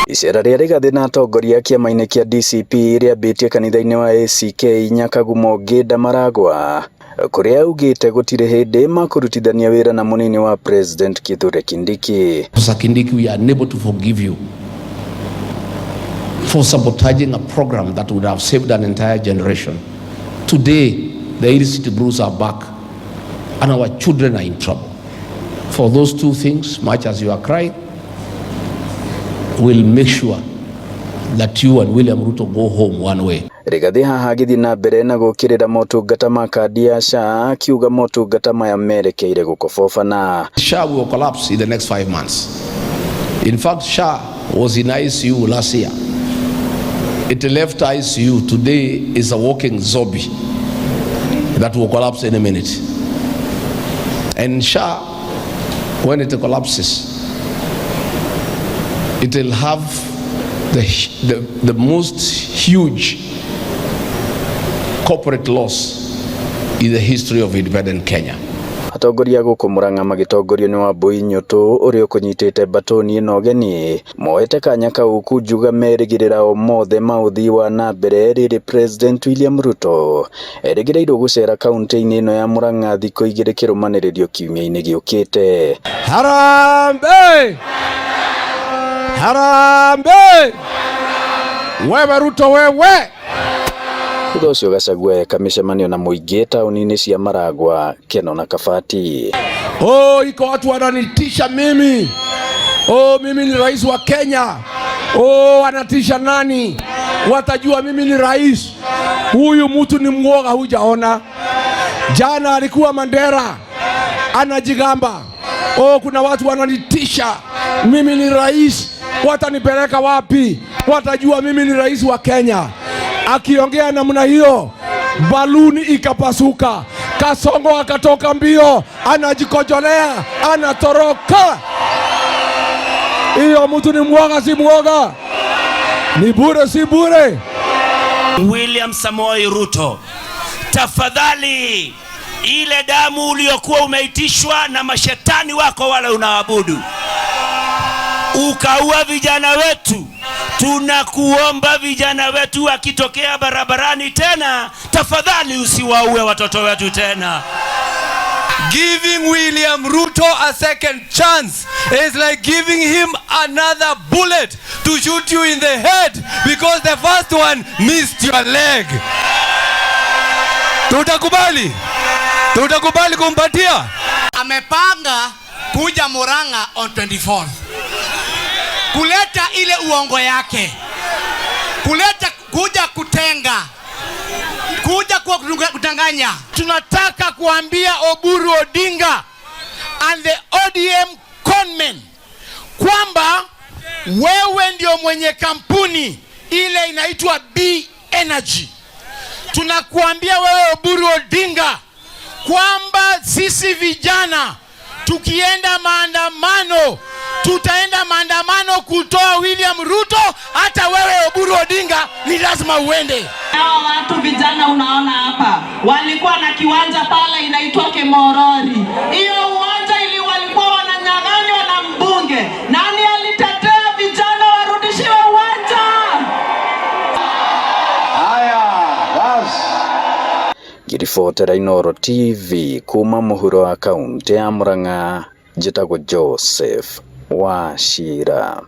Icera rĩa Rigathĩ na atongoria a kĩama-inĩ kĩa DCP rĩambĩtie kanitha-inĩ wa ACK Nyakagumo Ngĩnda Maragwa, kũrĩa augĩte gũtirĩ hĩndĩ makũrutithania wĩra na mũnini wa President Kithure Kindiki. Professor Kindiki, we are unable to forgive you for sabotaging a program that would have saved an entire generation. Today, the illicit brews are back and our children are in trouble. For those two things, much as you are crying, we'll make sure that you and William Ruto go home one way. Rigathĩ haha agĩthiĩ na mbere na gũkĩrĩra motungata ma kandi ya SHA, akiuga motungata maya merekeire gũkobobana. SHA will collapse in the next 5 months. In fact, SHA was in ICU last year. It left ICU. Today is a walking zombie that will collapse any minute. And SHA, when it collapses, it will have the most huge corporate loss in the history of independent Kenya. Atongoria gũkũ Murang'a magĩtongorio nĩ Wambui Nyũtũ ũrĩa ũkũnyitĩte mbatũni ĩno ũgeni, moete kanya kau kunjuga merĩgĩrĩra o mothe ma ũthii wa na mbere rĩrĩ President William Ruto erĩgĩrĩirwo gũcera kaunti-inĩ ĩno ya Murang'a thikũ 2 kĩrũmanĩrĩrio kiumia-inĩ gĩũkĩte. Harambee! Harambee! Wewe Ruto, wewe! Thutha ũcio Gachagua eka mĩcemanio na mũingĩ taũni-inĩ cia Maragwa, Keno na Kabati. Oh, iko watu wananitisha mimi. Oh, mimi ni rais wa Kenya. Oh, wanatisha nani? Watajua mimi ni rais. Huyu mtu ni mwoga, hujaona. Jana alikuwa Mandera anajigamba, oh, kuna watu wananitisha mimi ni rais, watanipeleka wapi? Watajua mimi ni rais wa Kenya. Akiongea namna hiyo, baluni ikapasuka, Kasongo akatoka mbio, anajikojolea, anatoroka. Hiyo mtu ni mwoga, si mwoga? Ni bure, si bure? William Samoei Ruto, tafadhali, ile damu uliyokuwa umeitishwa na mashetani wako wale unaabudu, ukaua vijana wetu, tunakuomba vijana wetu wakitokea barabarani tena, tafadhali usiwaue watoto wetu tena. Giving William Ruto a second chance is like giving him another bullet to shoot you in the head because the first one missed your leg. Tutakubali? Tutakubali kumpatia? Amepanga kuja Murang'a on 24th kuleta ile uongo yake, kuleta kuja kutenga, kuja kwa kudanganya. Tunataka kuambia Oburu Odinga and the ODM conmen kwamba wewe ndio mwenye kampuni ile inaitwa B Energy. Tunakuambia wewe Oburu Odinga kwamba sisi vijana tukienda maandamano, tutaenda maandamano kutoa William Ruto. Hata wewe Oburu Odinga ni lazima uende. Hawa watu vijana unaona hapa walikuwa na kiwanja pale inaitwa Kemorori. Hiyo uwanja ili walikuwa wananyang'anywa na mbunge. Nani alitetea vijana warudishiwe uwanja? Haya, bas. Ngĩribotera Inooro TV kuma mũhuro wa kaunti ya Murang'a, njĩtagwo Joseph Wachira.